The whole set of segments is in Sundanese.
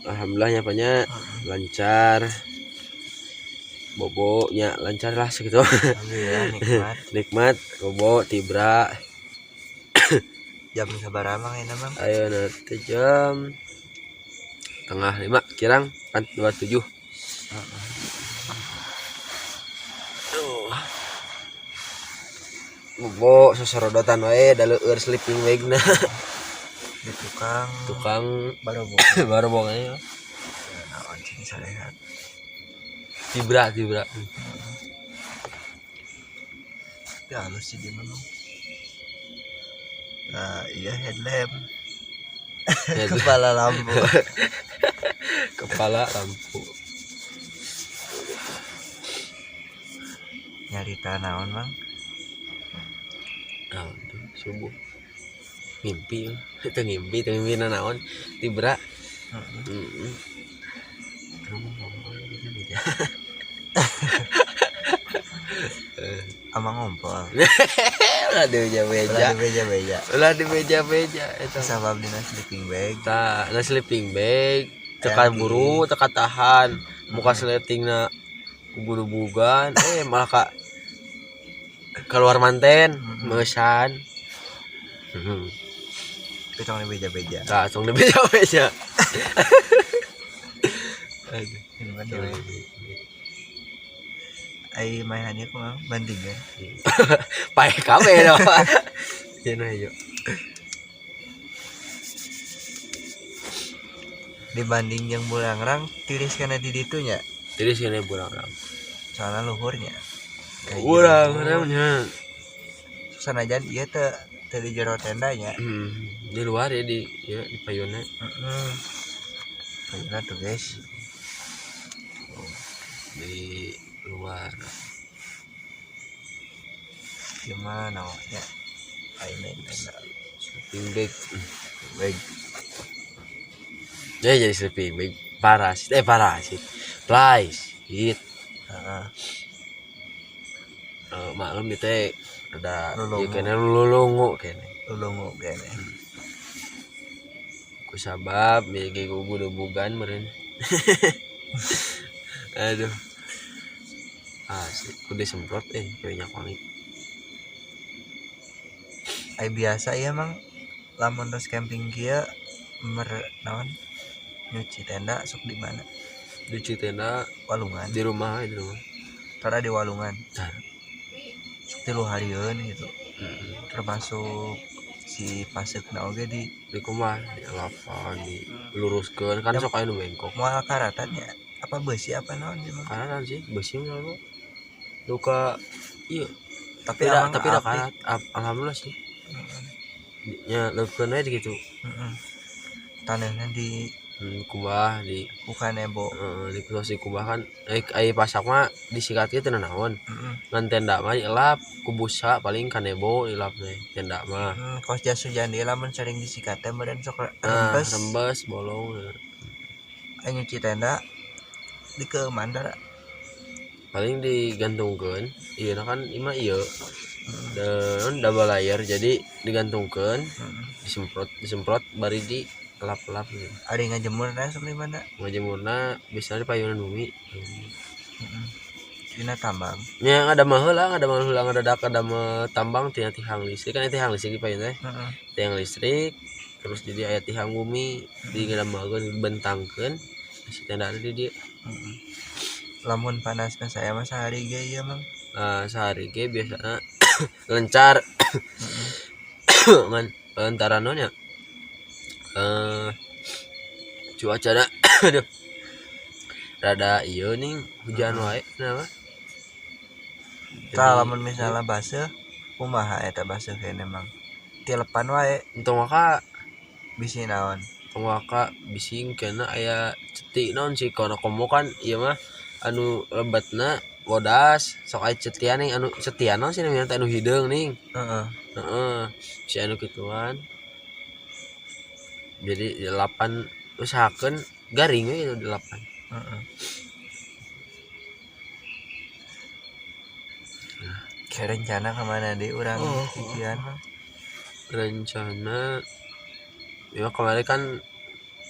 Alhamdulillah nya nya lancar. Bobo nya lancar lah segitu. Alhamdulillah nikmat. Nikmat bobo tibra. Jam sabaraha, Mang, ini, Mang? Ayo nanti jam 4.30 kirang 4.27. Aduh. Bobo sosorodotan wae da leueur sleeping bag na. Di tukang. Tukang. Barobo. Baru aja. Naon cing sarehat. Tibra tibra. Ya halus sih dia memang. Nah, iya, headlamp. Kepala lampu. Kepala lampu. Nyarita naon, Mang? Nah, tuh, subuh mimpi itu, ngimpi itu, mimpi naon tibra. Heeh. Kamu ngomong gitu gitu. Ama ngompol. Ulah di beja-beja. Ulah di beja-beja. Ulah di beja-beja eta. Sabab dina sleeping bag. Tah, na sleeping bag teka buru teka tahan muka sletingna ubur-ubugan, eh malah ka keluar manten meusan. Tapi tong di beja-beja. Tah, tong di beja-beja. Aduh. Ini kan dewe. Ai mainannya kumaha, banding kan? Paeh kabeh dong. Ya nah yuk. Dibanding yang Bulangrang tiris kana di ditu nya. Tiris kene Bulangrang. Soalnya luhurnya. Kayak Bulangrangnya. Sanajan ieu teu teu di jero tendanya. Di luar ya, di ya di payunna. Heeh. Payunna tuh, guys. Di luar. Gimana ya? Ai main tenda. Sleeping bag. Bag. Ya jadi sleeping bag parasit, eh parasit. Flies. Heeh. Eh, maklum itu teh ada Lulungu. ya kene lulungu kene. Lulungu kene. Ku sabab miliki gugu-dubugan meureun. Aduh. Asli, udah semprot eh minyak wangi. Ai biasa ya, Mang, lamun terus camping kieu mer naon nyuci tenda sok di mana? Nyuci tenda Walungan. Di rumah, di rumah. Tara di walungan. Tara. Sok 3 harieun gitu. Termasuk si paseukna oge di Di kumaha, di lapan, diluruskeun kan sok aya nu bengkok. Moal karatan ya, apa besi apa naon sih, Mang? Karatan sih, besi mah apa? Luka iya, tapi tapi da, amang tapi da apik. karat. Alhamdulillah sih. Ya leukeun we gitu. Heeh. Tanahnya di Kubah di bukan nebo. Heeh, di kos di kubah kan eh ai pasak mah disikat ge teu naon. Heeh. Ngan tenda mah dielap ku busa, paling kanebo dilap teh tenda mah. Kos jas hujan deui lamun sering disikat teh meureun sok Nah, rembes. Rembes bolong. Ai nyuci tenda di ke mandara? Paling digantungkeun ieu kan imah ieu dan double layer, jadi digantungkeun, disemprot disemprot bari di lap-lap gitu. Ari ngajemur na sok di mana? Ngajemurna biasanya di payunan bumi. Heeh. Dina tambang. Nya ngadamel heula, ngadamel heula, ngadadak ngadamel tambang tina tihang listrik kan, tihang listrik di payun teh. Tiang listrik terus jadi aya tihang bumi di ngadamelkeun, dibentangkeun si tenda di dieu. Heeh. Lamun panasna saya mah sehari ge ieu, Mang? Nah, sehari ge biasana lancar ngan antara naon nya eh cuaca aduh rada ieu nih, hujan wae kenapa. Tah, lamun misalnya baseuh kumaha eta baseuh kene, Mang? Tilepan wae? Entong waka. Bisi naon? Tong waka, bising kena aya cetik naon sih kono komo kan ieu mah anu lebetna bodas, sok aya cetian nih, anu cetian naon sih namanya teh, anu hideung nih. Heeh. Heeh, si anu kituan, jadi delapan usahakeun garing we gitu delapan. Heeh. Kayak rencana kemana deh orang Oh. pikiran, Mang? Rencana ya kemarin kan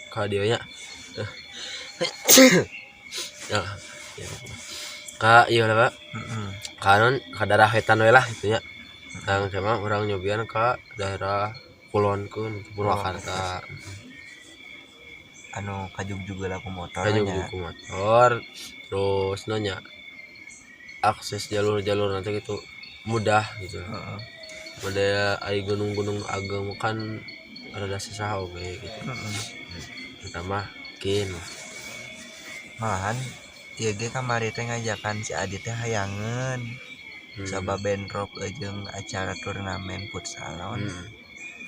ka dieu nya Ya. Ya. Ka ieu lah, Pak. Heeh. Kanon ka daerah wetan we lah gitu nya. Kang sama urang nyobian ka daerah kulon keun Purwakarta. Anu kajugjug lah ku motor Ka nya. jugjug ku motor terus nanya akses jalur-jalur nanti gitu mudah gitu. Heeh. Model ari gunung-gunung ageng kan rada susah oge gitu. Heeh. Pertama kin Malahan ieu ge kamari teh ngajakan si Adit teh hayangeun. Sabab bentrok jeung acara turnamen futsal naon.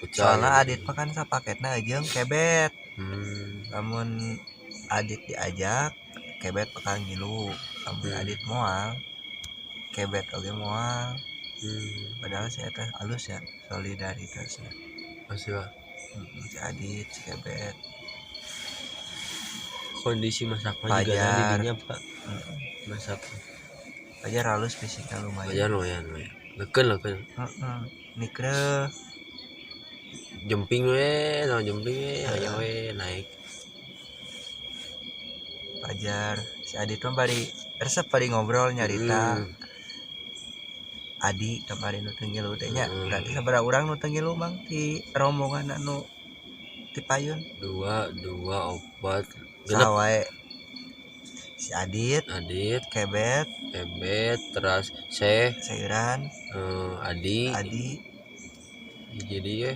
Futsal. Soalna Adit mah kan sapaketna jeung Kebet. Lamun Adit diajak Kebet bakal ngilu, lamun Adit moal Kebet oge moal. Padahal si eta alus ya solidaritasnya. Pasti Pak. Si Adit si Kebet. Kondisi masak mah juga Fajar. di dinya Pak. Masak. Fajar halus fisiknya lumayan. Fajar lumayan lumayan. Leukeun leukeun. Heeh. Nikreuh. Jumping we, sama jumping we, aya we naik. Fajar si Adit mah bari resep bari ngobrol nyarita. Adi kemarin nu teu ngilu teh nya. Berarti sabaraha urang nu teu ngilu Mang di rombongan anu ti payun? 2 2 4 genep. Sawae. Si Adit, Adit, Kebet, Kebet, teras Seh, Seiran, Adi, Adi, jadi ya.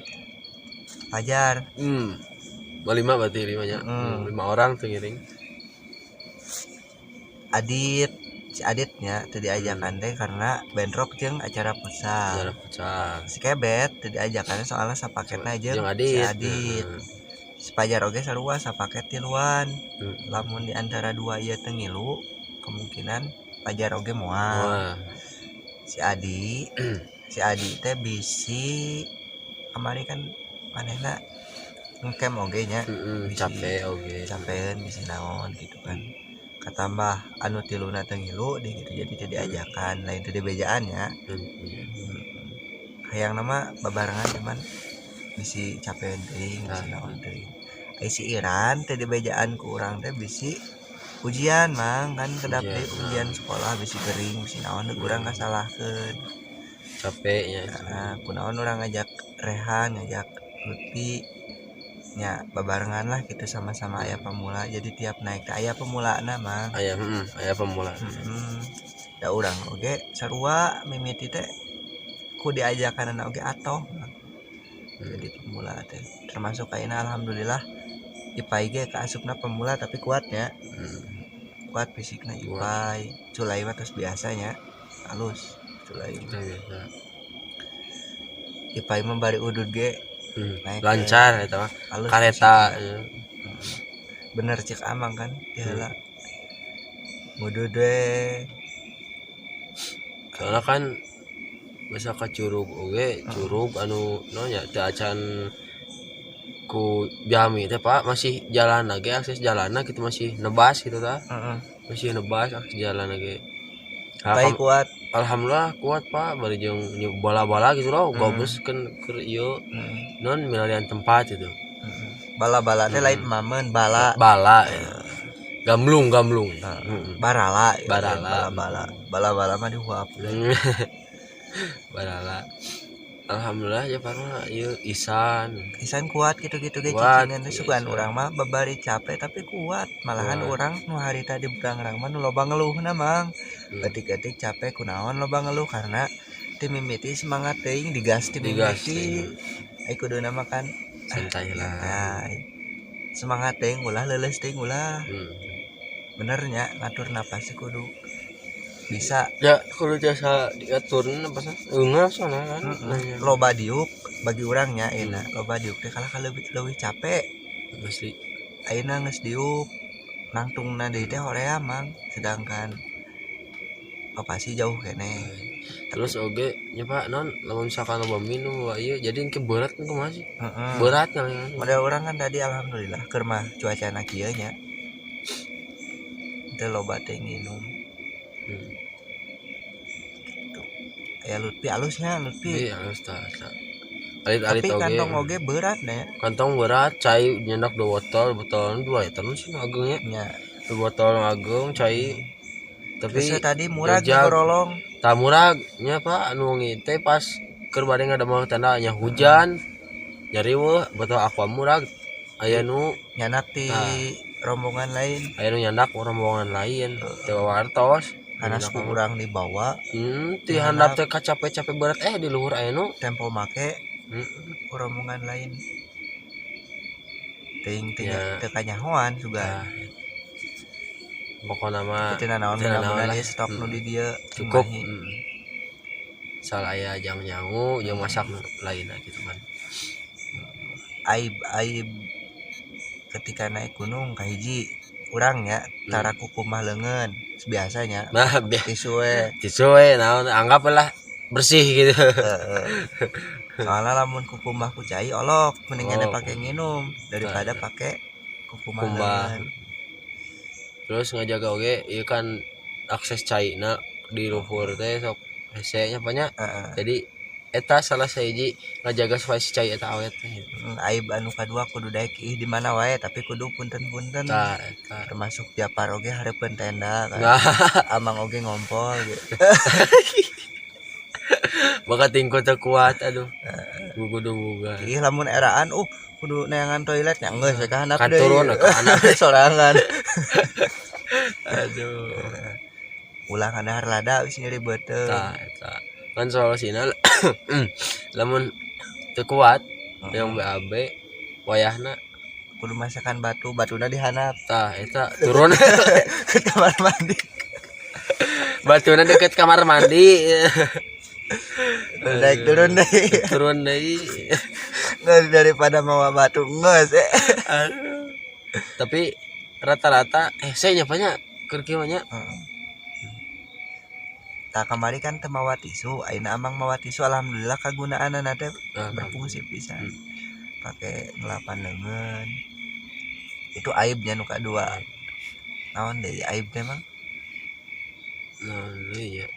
Fajar. 5 berarti limanya. 5 orang tuh ngiring. Adit, si Aditnya teu diajakan teh karena bentrok jeung acara futsal. Acara futsal. Si Kebet teu diajakan soalnya sapaketna jeung Jeung Adit. si Adit. Si Fajar oge sarua sapaket tiluan. Lamun di antara dua ieu teu ngilu, kemungkinan Fajar oge moal. Moal. Si Adi, si Adi teh bisi kamari kan manehna ngecamp oge nya. Bisi Capek oge. Capeun bisi naon gitu kan. Katambah anu tiluna teu ngilu di gitu jadi teu diajakan, lain teu dibejaan nya. Hayang nama babarengan cuman bisi capeun teuing, bisi naon teuing. Ai si Iran teu dibejaan ku urang teh bisi ujian Mang kan kedap deui ujian sekolah bisi gering bisi naon deui urang kasalahkeun. Capek nya. Heeh, kunaon urang ngajak Rehan, ngajak Lutfi nya babarengan lah gitu sama-sama aya pemula jadi tiap naik teh aya pemulana Mang. Aya, aya pemula. Da urang oge sarua mimiti teh ku diajakanana oge atoh Mang. Jadi pemula teh termasuk ayeuna alhamdulillah Ipai ge kaasupna pemula tapi kuat nya. Kuat fisikna Ipai. Culai mah tos biasanya halus culai mah. Biasa. Ipai mah bari udud ge naik Lancar eta mah. Halus Kareta. fisikna. Bener cek Amang kan di heula. Ngudud we. Soalnya kan bisa ka curug oge, curug anu naon nya teu acan ku jami teh Pak, masih jalan lagi akses jalanna gitu masih nebas gitu tah. Masih nebas akses jalan lagi. Baik kuat. Alhamdulillah kuat Pak, bari jeung bola-bola gitu loh, gobes kan keur ieu. Non milarian tempat gitu. Bala-bala teh lain mamen, bala. Bala. Gamlung, gamlung. Barala, ya, Barala. Bala-bala. Bala-bala mah dihuap. Barala. Alhamdulillah ya Pak mah ieu Isan. Isan kuat gitu-gitu ge Kuat, cicingan teh iya, sugan Isan. urang mah babari capek tapi kuat. Malahan Kuat. urang nu harita di Burangrang mah nu loba ngeluhna Mang. Ketik-ketik capek kunaon loba ngeluh karena ti mimiti semangat teuing digas ti Digas mimiti. teuing. Ai kuduna mah kan santai lah. Santai. Semangat teuing ulah leuleus teuing ulah. Bener nya ngatur napas kudu bisa. Ya kudu jasa diatur napasna eungah soalna kan. Nanya. Loba diuk bagi urangnya enak. Loba diuk teh kalah ka leuwih capek. Pasti. Ayeuna geus diuk nangtungna deui teh horea Mang, sedangkan lokasi jauh keneh. Terus oge nya Pak non lamun misalkan loba minum wa ieu jadi engke berat kan kumaha sih? Heeh. Berat kan. Model urang kan tadi alhamdulillah keur mah cuacana kieu nya. Teu loba teh nginum. Gitu. Aya Lutfi alusnya Lutfi. Iya, halus tah, tah. Alit-alit Tapi oge. Kantong oge berat nya. Kantong berat, cai nyandak dua botol, botol 2 liter sih agengnya. Nya. Dua botol ageng cai. Tapi terus tadi murag jajag. Gorolong. Tah, murag nya, Pak, anu wengi teh pas keur bade ngadamel tenda nya hujan. Nyari weh botol Aqua murag, aya nu Nyandak di Tah. rombongan lain. Aya nu nyandak rombongan lain teu wartos. Karena ku urang dibawa. Ti handap teh kacape-cape berat, eh di luhur aya nu Tempo make rombongan lain ting ting. Ya. Teu kanyahoan juga. Nah, pokokna mah Teu naon, teu nanaon mudah-mudahan lah. ieu stok nu di dieu Cukup. Cimahi. Sal aya jang nyangu jeung masak nu lainna gitu kan. Aib aib ketika naik gunung kahiji urang ya tara kukumah leungeun biasanya. Nah, Tisu we. Tisu we, naon, anggaplah bersih gitu. Heeh. Soalnya lamun kukumah ku cai olok, mendingan Oh. pakai nginum daripada Nah. pakai kukumah Kumbah. leungeun. Terus ngajaga oge ieu kan akses caina di luhur teh sok hese nya banyak. Heeh. Jadi eta salah sahiji ngajaga supaya si cai eta awet teh gitu. Aib anu kadua kudu daek ih di mana wae tapi kudu punten-punten. Tah eta. Termasuk Japar oge hareupeun tenda kan. Nah, Amang oge ngompol gitu. Maka tingko teu kuat, aduh. Gugudugugan. Ih, lamun eraan kudu neangan toilet nya geus we ka handap Kan deui. turun ka handap. Sorangan. Aduh. Ulah ngadahar lada wis nyeri beuteung. Tah eta. Kan solusina lamun teu kuat yang BAB wayahna Kudu masakan batu, batuna dihandap tah eta turun ke kamar mandi. Batuna deket kamar mandi. Naik turun deui. Turun deui. Nggak, daripada mawa batu geus eh. Aduh. Tapi rata-rata saya nyapanya keur kieu mah nya. Heeh. Tah, kamari kan teu mawa tisu, ayeuna amang mawa tisu, alhamdulillah kagunaanna teh Ah, berfungsi pisan. Pakai ngelapan leungeun. Itu aibnya nu kadua. Naon deui aib teh, Mang? Nah, iya.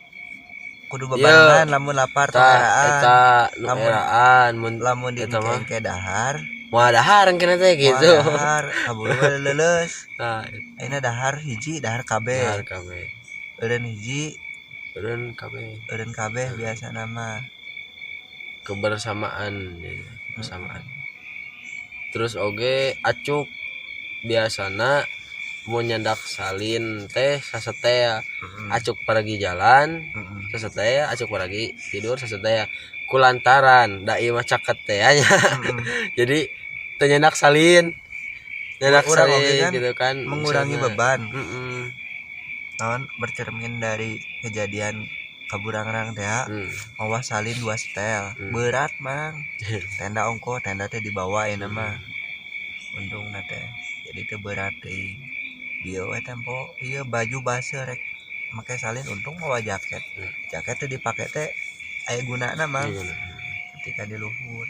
Kudu bebarengan lamun lapar Tah eraan. Eta nu Lamun- eraan mun Lamun di eta mah. engke dahar, Moal dahar engkena teh gitu. moal dahar, kaburu we leuleus. Tah, Ayeuna dahar hiji, dahar dahar kabeh. kabeh. Eureun hiji, Eureun kabeh. Eureun kabeh biasa nama. Kebersamaan ya, kebersamaan. Terus oge acuk biasana mau nyandak salin teh sasetea acuk pergi jalan, sasetea acuk pergi tidur, sasetea kulantaran da ieu mah caket teh nya, jadi teu nyandak salin, nyandak Urang oge salin kan gitu kan mengurangi misalnya. Beban. Naon, bercermin dari kejadian kaburangrang teh mawa salin dua setel. Berat, Mang. Tenda ongko, tenda teh dibawa ya nama untung teh jadi teu berat deui dia we tempo iya baju basah rek make salin, untung mawa jaket. Jaket teh dipake teh aya gunana, Mang. Gimana? Ketika di luhur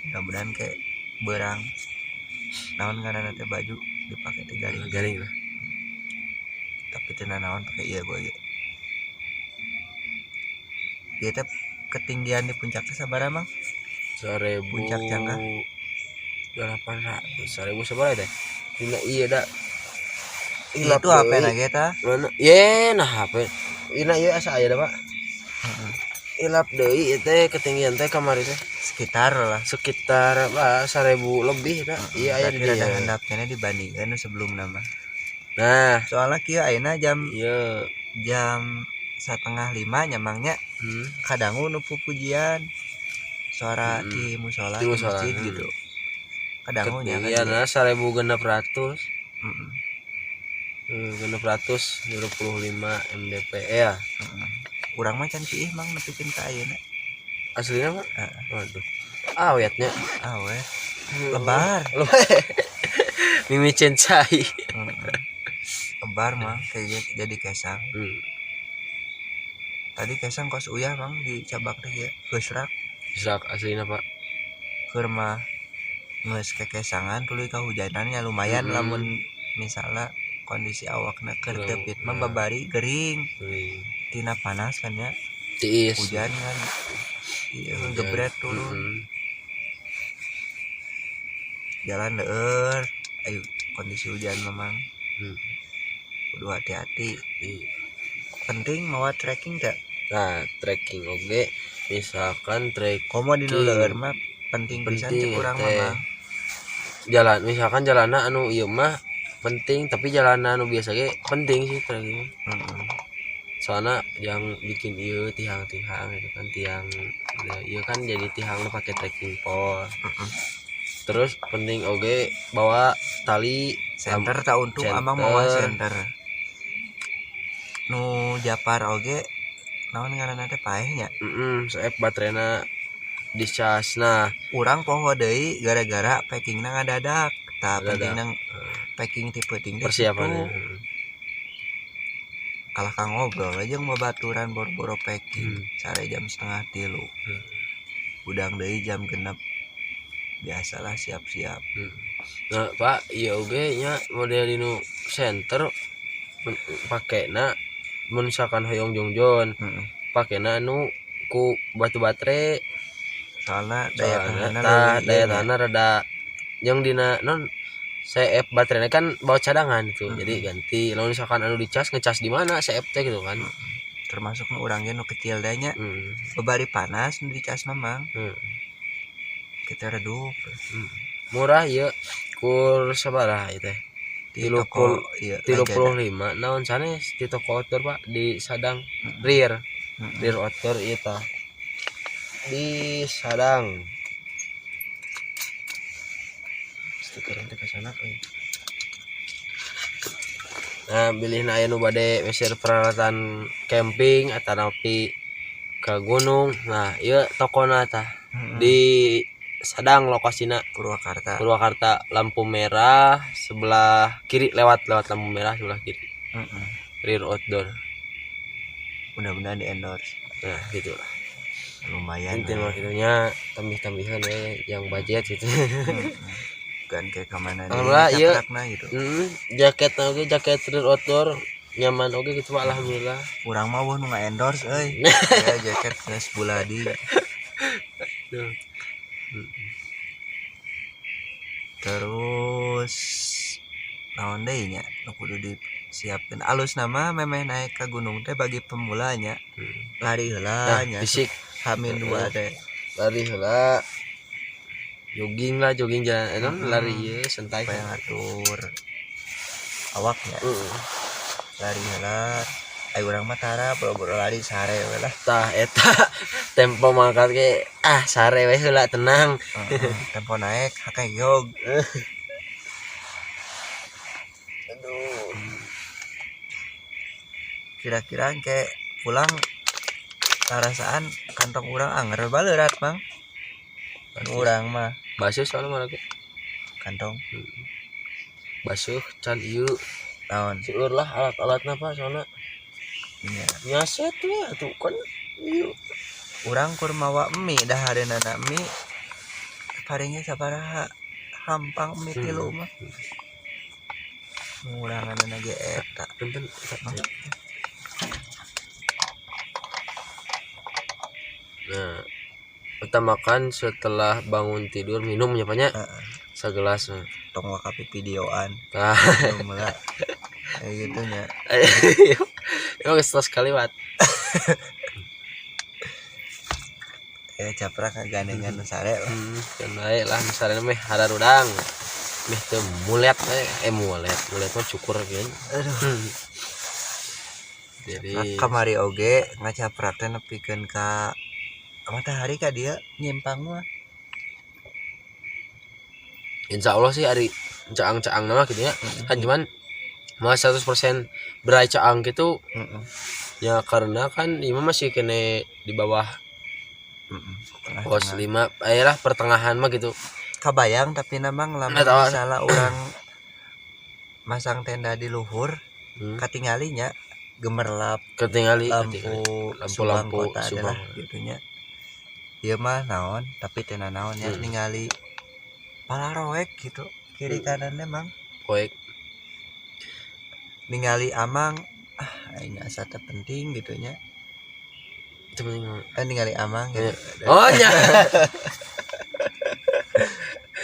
mudah-mudahan kayak berang naon ngaranna teh baju dipake teh garing. Garing lah. Tapi teu naon pakai ieu gue ieu teh. Ketinggian di puncak teh sabaraha, Mang? 1000 Puncak Canggah. 800, 1000 sabaraha teh dina iya da. Itu apa lagi ta? Mana ye, nah HP ina ieu asa aya da, Pak. Ilap deui ieu teh ketinggian teh kamari teh. Sekitar lah. Sekitar bah 1000 lebih dah iya aya di Berarti rada dieu. handap keneh dibandingkan nu sebelumna mah. Nah. Soalnya kieu ayeuna jam iya jam 4.30 nya, Mang, nya. Kadangu nu pupujian suara di musola, Di di musola, masjid gitu kadangu nya kan. Ketinggian nah 1600. Heeh. 625 mdp ya. Heeh. Urang mah can kiih, Mang, nepikeun ka ayeuna. Aslinya, Pak. Heeh. Waduh, awetnya. Awet lebar. Mimicin cai. Heeh. Lebar mah kayak jadi kesang. Tadi kesang kos uyah, Mang, dicabak teh ya geusrak. Geusrak aslinya, Pak. Keur mah geus kekesangan tuluy kahujanannya lumayan. Lamun misalnya kondisi awakna keur teu fit mah babari gering. Tina panas kan ya. Tiis. Hujan kan iya. Hujan. Gebret turun. Jalan leur ayo kondisi hujan memang. Kudu hati-hati. Iya. Penting mawa trekking teh. Nah, trekking oge misalkan trekking Komo di nu leueur mah penting pisan penting cek urang teh. mah. Jalan misalkan jalanan anu ieu mah penting, tapi jalanan anu biasa ge penting sih trekking. Heeh. Soalnya yang bikin ieu tihang-tihang gitu kan, tiang ieu kan jadi tihang nu pakai trekking pole. Heeh. Terus penting oge bawa tali Senter tak untung amang mawa senter. senter. Nu Japar oge naon ngaranna teh paeh nya. Heeh, saep baterena dicas. Nah, Urang poho deui gara-gara packingna ngadadak. Tah Ngadadak. pentingna packing ti peuting teh persiapannya. kitu. Kalah ka ngobrol aja jeung babaturan boro-boro packing. Sare jam 2:30. Udang deui jam 6. Biasalah siap-siap. Nah, Pak, ieu oge nya model dinu center pakena mun misalkan hoyong jongjon, Heeh. pakena anu ku batu baterai. Soalna daya Soalna tahanna tah leuwih daya ieu nya. tahanna rada jeung dina non CF baterainya kan bawa cadangan itu. Jadi ganti. Lamun misalkan anu dicas ngecas di mana CF teh gitu kan. Termasuk nu urang ge nu kecil da nya. Babari panas nu dicas mah mang. Kita redup. Murah ieu kur sabaraha ieu teh? Di Tilu toko ieu 35 naon sanes di toko outdoor Pak di Sadang. Rir. Rir outdoor ieu tah. Di Sadang. Stiker teh kasana euy. Nah, bilihna aya nu bade meser peralatan camping atanapi ke gunung. Nah, ieu tokona tah. Di Sadang lokasina Purwakarta. Purwakarta lampu merah sebelah kiri, lewat lampu merah sebelah kiri. Rear outdoor. Mudah-mudahan di endorse. Nah, gitulah. Lumayan. Intinya kitunya tambih-tambihan we yang budget gitu. Kan kayak kemana Alhamdulillah, ieu. Gitu. Jaket oge jaket rear outdoor nyaman oge gitu Pak, alhamdulillah. Urang mah weuh nu nga-endorse euy. Ya jaket geus buladi. Duh. Terus naon deui nya nu kudu disiapkeun alus nama memeh naik ke gunung teh bagi pemulanya. Lari heula Nah, nya. fisik. Hamin 2 teh. Lari heula. Jogging lah, jogging jalan, lari ieu santai. Supaya ngatur awaknya. Lari heula. Ayo urang mah tara boro-boro lari sare we lah. Tah eta tempo mangkat ge ah sare we heula tenang. Tempo naik hakeh jog. Aduh. Kira-kira engke pulang karasaan kantong urang anger baleurat Mang. Urang mah basuh soalnya mah lagi. Kantong. Basuh can ieu. Naon? Seueur lah alat-alatna Pak soalna. Iya. Nyaset we atuh kan ieu. Urang kur mawa mie dahareunana mie paringnya sabaraha hampang mie tilu mah. Nguranganna ge eta. Punten. Nah, utamakan setelah bangun tidur minum nya Pak nya. Segelas. Tong waka videoan. Tah. Minum lah. Kayak gitu nya. Emang kesel sekali wat. Ya caprak ngagandengan sare lah. Kan bae lah sare meh hararudang. Meh teu mulet mulet, mulet mah cukur kan. Aduh. Jadi kamari oge ngacaprak teh nepikeun ka matahari ka dia nyimpang mah. Insya Allah sih ari caang-caang nama gitu ya. Kan cuman mah 100% berai caang gitu. Ya karena kan lima masih kene di bawah pos 5, ayolah pertengahan mah gitu. Kabayang tapi namang lamun misalnya orang masang tenda di luhur, katingalinya gemerlap ketingali lampu lampu kota adalah gitunya. Ieu mah naon tapi tenda naon ya ningali palaroek gitu kiri kanannya mang. Poek. Ningali amang ah aing asa teh penting gitu nya. Itu penting. Ningali amang gitu. Oh nya.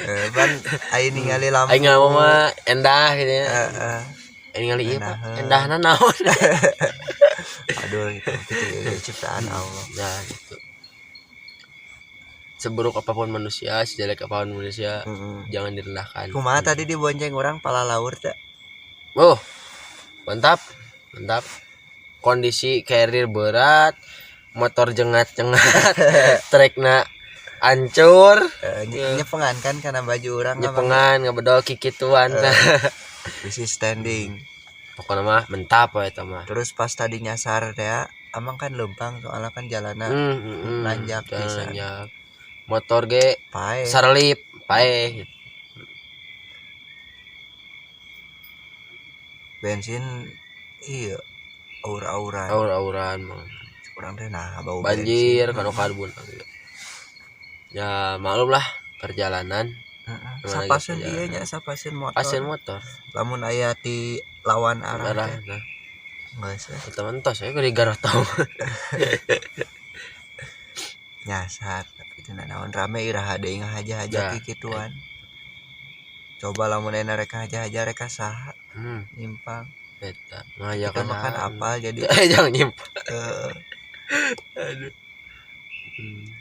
Pan aing ningali lampu. Aing ngomong mah endah gitu ya. Heeh. Aing ningali ieu Pak, Endaheun. Endahna naon? Aduh gitu ciptaan Allah. Nah, gitu. Seburuk apapun manusia, sejelek apapun manusia, jangan direndahkan. Kumaha tadi dibonceng orang pala laur teh? Oh, mantap, mantap. Kondisi carrier berat, motor jengat-jengat, trekna ancur, Nyepengan kan karena baju orang nyepengan ngebedol kikituan. Bisi standing. Pokoknya mah mentap we eta mah. Terus pas tadi nyasar teh amang kan lempang soalnya kan jalanan nanjak jalan pisan. Nanjak. Motor ge Pae. Sarlip, pae. Bensin iya aur-auran. Aur-auran mah. Kurang teh nah bau Banjir bensin. Kanu karbon. Ya maklum lah perjalanan. Heeh. Gimana Sapaseun gitu ieu ya. nya sapaseun motor. Pasien motor. Lamun aya ti lawan arah. Arah Teh. nah. Geus we, Teman tos ya di garotong. Nyasar tapi teu naon rame iraha deui ngahaja-haja Ya. kikituan. Coba lamun aya rek haja-haja rek saha nyimpang. Eta Kita ngajakan makan apal jadi jangan nyimpang. eh,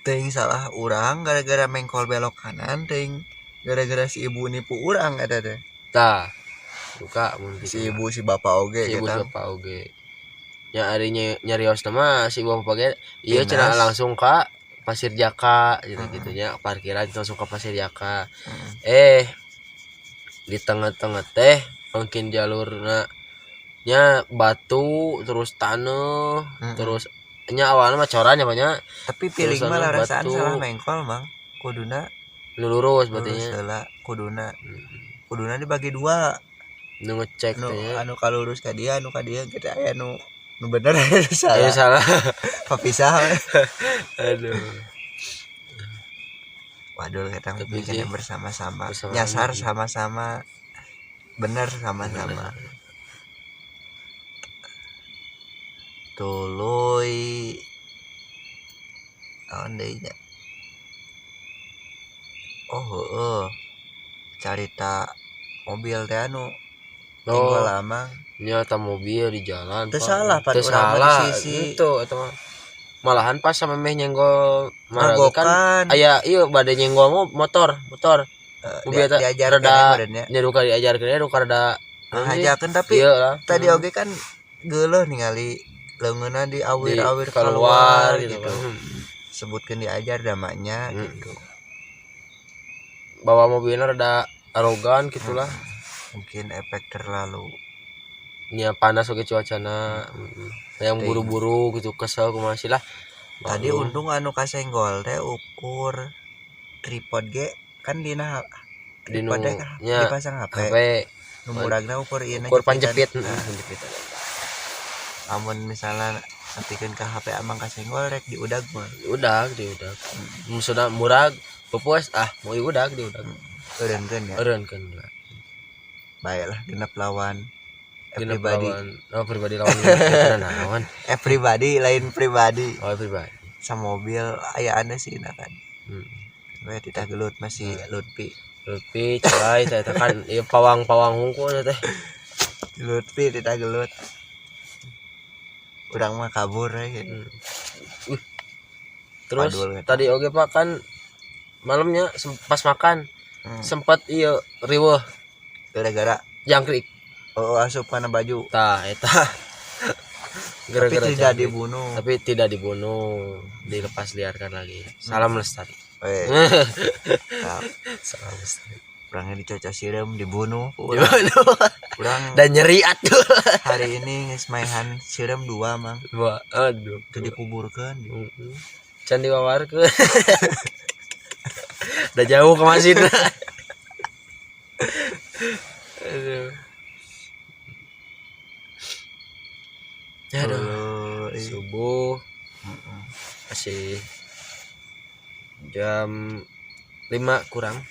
teuing salah urang gara-gara mengkol belok kanan teuing gara-gara si ibu nipu urang eta teh. Tah. Duka mun Si kitu mah. ibu si bapak oge Si ibu gitu. siapa oge. Nya ari nyarios mah si ibu bapak ge ieu cenah Dinas. langsung ka Pasir Jaka gitu gitu nya parkiran langsung ke Pasir Jaka. Heeh. Di tengah-tengah teh mungkin jalurna nya batu terus tanah terus nya awalnya mah coran ya banyak. Tapi piling Terus mah anu larasaan batu. salah mengkol mang. Kuduna Nu lurus berarti lurus nya. heula kuduna. Kuduna dibagi dua. Nu ngecek Nu teh nya. anu kalurus ka dia anu ka dia kita aya nu nu bener anu Ayo salah. salah. Papisah we. Aduh. Waduh kita Tapi mikirnya sih, bersama-sama. bersama-sama. Nyasar sama-sama. Bener sama-sama. Tuluy naon deui nya? Oh heeh. Carita mobil teh anu tinggal Oh, lama. nya eta mobil di jalan. Teu Pak. salah, Pak, Teu urang mah di salah. sisi. Itu eta mah. Malahan pas sama meh nyenggol maragi kan Magokan. aya ieu bade nyenggol motor, motor. Mobil eta Diajarkeun rada badannya. nya duka diajarkeun duka rada naon sih? Ngajakeun tapi Iya lah. tadi oge kan geuleuh ningali leungeunna Di- diawir-awir keluar keluar gitu, gitu. kan. Sebutkeun diajar damanya gitu. Bawa mobilnya rada arogan gitulah. Mungkin efek terlalu Nya panas oge cuacana. Yang Teuing. buru-buru gitu kesel kumaha sih lah. Tadi Maklum. untung anu kasenggol teh ukur tripod ge kan dina Dinu tripod teh nya dipasang HP. HP Nu muragna ukur ieu ukur panjepit, Nah, panjepit. lamun misalnya nepikeun ka HP amang kasenggol rek diudag mah. Udah, diudag. Maksudna murag pepuas ah mau diudag diudag. Eureunkeun ya. Eureunkeun lah. Baiklah genep lawan Genep pribadi. lawan oh pribadi lawan genep naon. Pribadi lain pribadi. Oh pribadi. Sama mobil aya anda sih nah kan. We titah gelut masih Lutfi. Lutfi celai teh eta kan ieu pawang-pawang hungkul teh. Lutfi titah gelut. Urang mah kabur we gitu. Terus Padul gitu. tadi oge Pak kan malamnya pas makan sempat ieu riweuh Gara-gara jangkrik. oh asup kana baju. Tah eta. Tapi Gara-gara tidak jangkrik. dibunuh. Tapi tidak dibunuh, dilepas liarkan lagi. Salam lestari. Weh, tah, Salam lestari. urangnya dicocok sireum dibunuh. Urang, Dibunuh. urang Dan nyeri atuh. hari ini geus maehan sireum dua mang. Dua, aduh. Teu dikuburkeun. Can diwawarkeun. Udah jauh ke masjid. Aduh. Aduh. Aduh, ih. Subuh masih jam 5 kurang.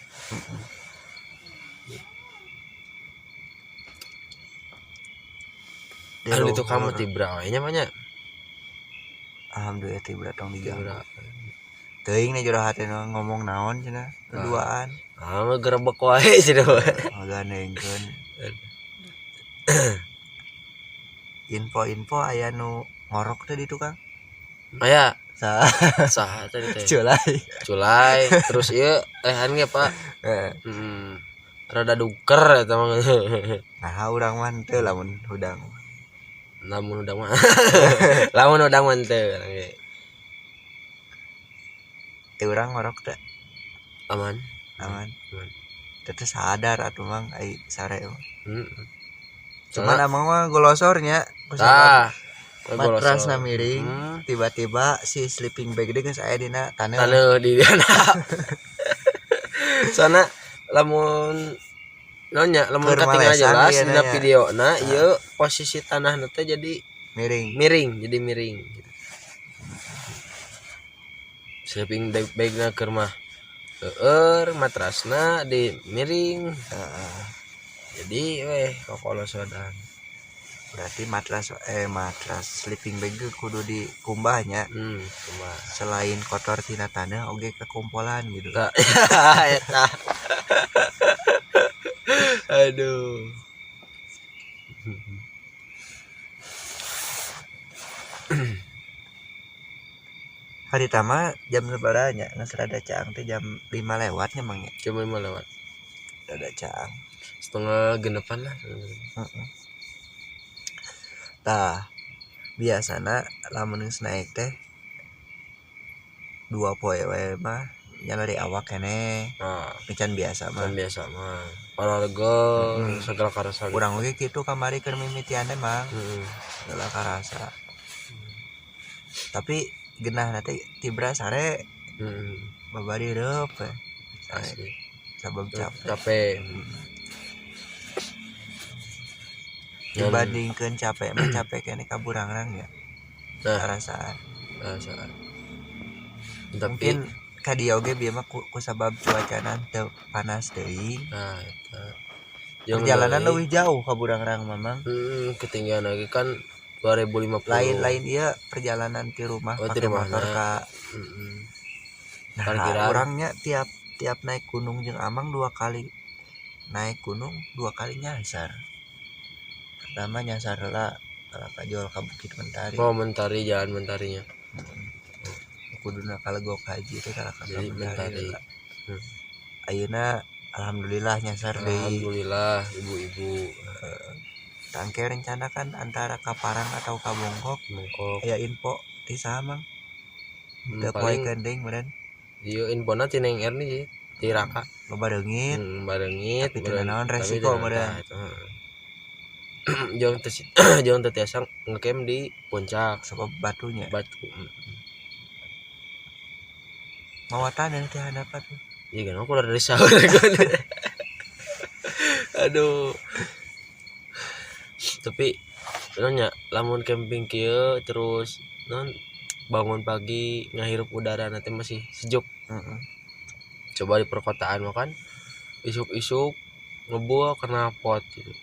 Di Anu itu kamu luhur. tibra we nya mah nya. Alhamdulillah tibra tong diganggu. Tibra. Teuing nih jero hati nu ngomong naon cenah berduaan. Ah, gerebek wae sih mah. Ngagandengkeun. Info-info aya nu ngorok teh di tukang. Aya. Saha? Saha tadi teh? Culai. Culai. Terus ieu ehan ge, Pak. Heeh. Rada duker eta mah. Nah, urang mah teu lamun hudang. Lamun hudang mah. Lamun hudang mah teu urang ge. Teu urang ngorok teh. Aman. Aman. Aman. Teu sadar atuh mang ai sare mah. Heeh. Cuman amang mah golosornya. Tah. Matrasna miring, tiba-tiba si sleeping bag deui geus aya dina taneuh. Taneuh di dina. Soalna lamun naonnya lamun Keur katingal malesan jelas ieu dina nya. Videona ieu posisi tanahna teh jadi miring. Miring, jadi miring gitu. Sleeping bag-na keur mah heueur, matrasna di miring. Heeh. Jadi weh kokolosodan. Berarti matras sleeping bag ge kudu dikumbahnya. Kumbah. Selain kotor tina tanah oge kekumpolan gitu. Tah, eta. Aduh. Hari tama jam sabaraha nya geus rada caang teh jam 5 lewat nya mang nya. Jam 5 lewat. Rada caang. Setengah genepan lah. Heeh. Tah, biasana lamun geus naik teh 2 poe we mah nyalari awak keneh. Nah, Can biasa mah. Can biasa mah. Olahraga segala karasa. Urang oge kitu kamari keur mimitian teh mang. Heeh. Segala karasa. Tapi genah teh tibra sare. Heeh. Babari reup we. Sare. Asli. Sabab capek. Capek. Dibandingkeun capek mah capek keneh ka burangrang ya. Nah. Karasaan. Karasaan. Tapi mungkin ka dieu oge bieu mah ku sabab cuacana teu panas teuing. Nah, eta. Jeung perjalanan deui. Leuwih jauh ka Burangrang mah mang. Heeh, ketinggian lagi kan 2050. Lain-lain ieu perjalanan ti rumah Oh, ti pakai motor rumahna. Ka Heeh. Nah, Parkiran. urangnya tiap naik gunung jeung Amang 2 kali naik gunung 2 kali nyasar. Pertama nyasar lah kalau kajual ka Bukit Mentari. Oh, Mentari, jalan Mentarinya. Kuduna kalegok haji teh kalau ka Jadi Mentari. Mentari. Ayeuna alhamdulillah nyasar deui. Alhamdulillah ibu-ibu. Tangke rencana kan antara ka Parang atau ka Bongkok. Bongkok. Aya info ti saha mang? Teu Paling poekeun deui meureun. Ieu infona ti Neng Erni sih, ti Raka. Loba reungit. Bareungit, Tapi teu naon tapi resiko teu naon, meureun. tah, eta, heeh. Jeung teu jeung teu tiasa ngecamp di puncak. Sabab batunya. Batu. Mawa taneuh teh handap atuh. Iya kan aku udah dari sahur. Aduh. Tapi nanya lamun camping kieu terus non bangun pagi ngahirup udara nanti masih sejuk. Heeh. Coba di perkotaan mah kan isuk-isuk ngebul kena pot gitu.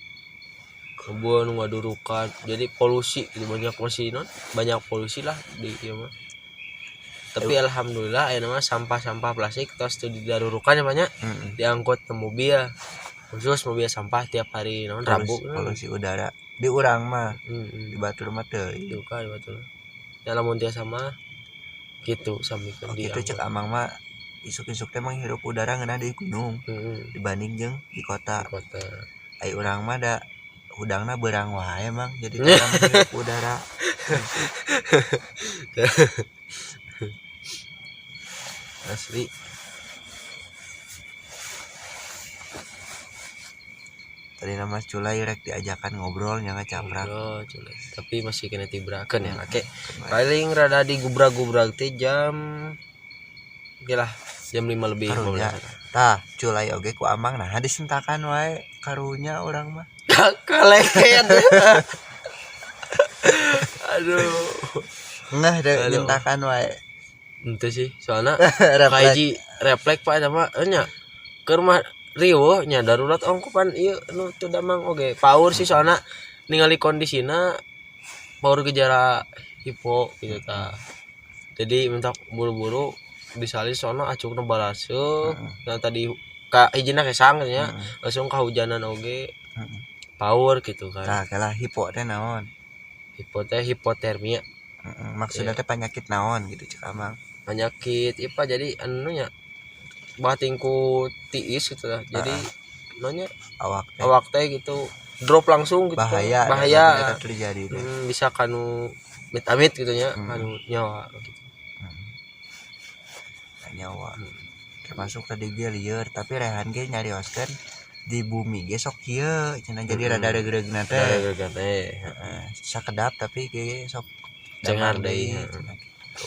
Ngebul nu ngadurukan. Jadi polusi gitu banyak masih non banyak polusi lah di ieu mah. Tapi alhamdulillah aya mah sampah-sampah plastik tos teu didarurukan ya banyak. Heeh. Diangkut ke mobil khusus mobil sampah tiap hari naon Rabu Polusi udara di urang mah heeh. di batur mah teu. Duka di batur. Ya lamun tiasa mah gitu samikeun Oh, gitu cek amang mah isuk-isuk teh menghirup udara ngeunah di gunung heeh. dibanding jeung di kota. Di kota. Ai urang mah da hudangna beurang wae mang jadi teu menghirup udara. Asli. Tadi nama Culai rek diajakan ngobrol nya ngacaprak. Ngobrol Culai. Tapi masih kena tibrakeun ya kake. Paling rada digubrak-gubrak teh jam oke lah, jam 5 lebih Karunya. 15. Tah, Culai oge ku Amang nah disentakan wae karunya urang mah. Kaleket. Aduh. Ngeh deh Aduh. nyentakan wae. Ente sih, soalnya Refleks. kaiji refleks Pak eta mah nya keur mah riweuh nya darurat ongko pan ieu nu teu damang oge. Paur sih soalna ningali kondisina paur gejala hipo gitu ta. Jadi minta buru-buru disalin soalna acukna baraseuh. Heeh. Nah tadi Ka hijina kesang gitu nya. Langsung kahujanan oge power gitu kan. Tah, kalah hipo teh naon? Hipo teh hipotermia. Heeh, maksudnya teh penyakit naon gitu cek Amang? Penyakit ipa, jadi anu nya, bating ku tiis gitu lah, jadi nanya awak teh awak teh gitu drop langsung gitu. Bahaya. Bahaya. Lamun eta terjadi teh. Bisa kanu amit-amit gitu nya, kanu nyawa gitu. Nyawa termasuk tadi ge lieur, tapi Rehan ge nyarioskeun di bumi ge sok kieu cenah, jadi rada reugreugna teh. Teh. Teh. Heeh, sakedap tapi ge sok cengar damar deui, deui, heeh. Cenah gitu.